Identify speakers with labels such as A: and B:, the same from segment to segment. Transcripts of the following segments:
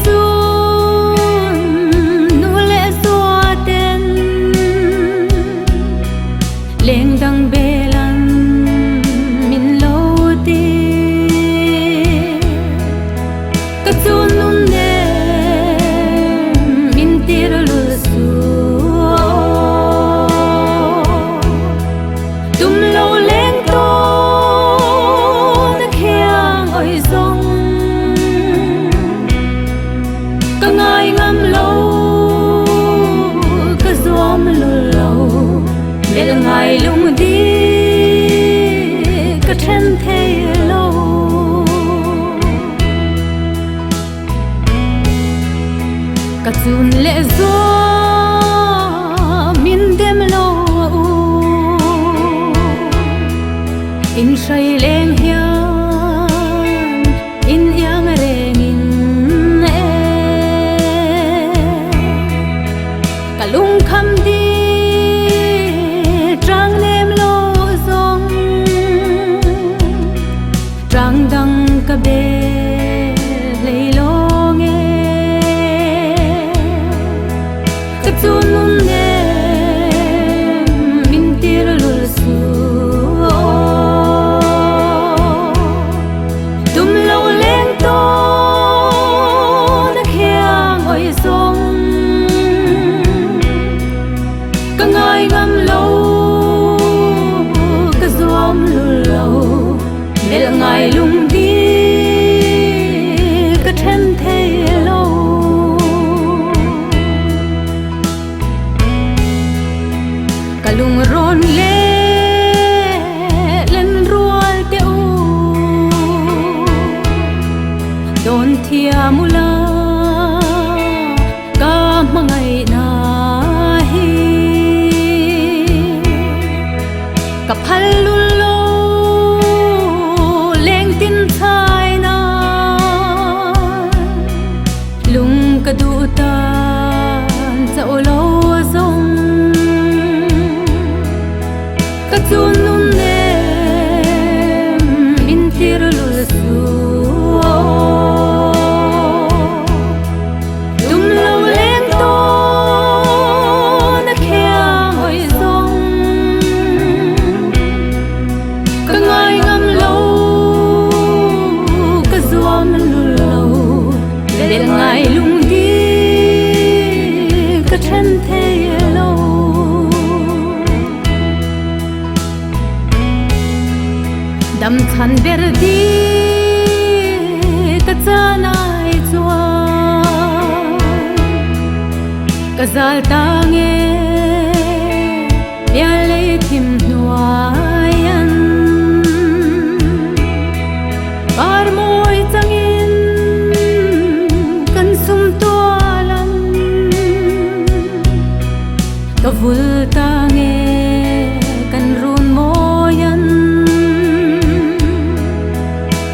A: chun nu le zua ten leng dang belan min lo ti ka chun nun nem min tir lul su tum lo leng tawn khiang oi zawng ka ngai ngam lo ka zuam lul lo bel ngai lung di ka then thei lo ka chun le zua min dem lo u in hrai leng hian in iang reng in e ka lung kham di trang nem lo zawng trang dang ka bel hlei lawng e ka chun nun nem min tir lul su tum lo leng tawn a khiang oi zawng ka ngai ngam lo ka zuam lul lo bel ngai lung di ka then thei lo ka lung rawn le len rual te u dawn thiam ula ka hmangaih na hi ka phal lul lo leng tin chai na lung ka duh tan chauh lo zawng ka chun nun nem min tir lul su tum lo leng tawn a khiang oi zawng ka ngai ngam lo ka zuam lul lo bel ngai lung di ka then thei lo dam chhan ber di ka chanai chuan ka zal ta nge pialei thim hnuaian par mawi changin kan sum tualan ka vul ta nge kan run mawian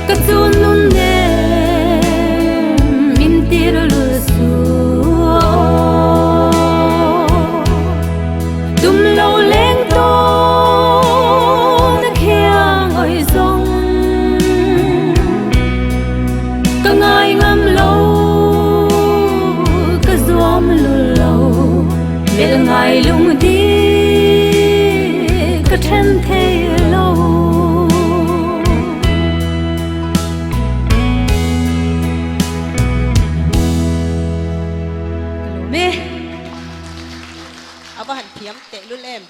A: ka chun nun nem min tir lul su tum lo leng tawn a khiang oi zawng ka ngai ngam lo ka zuam lul lo bel ngai lung di ka then thei lo
B: Ka lawm e.
C: A va han thiam teh lul em.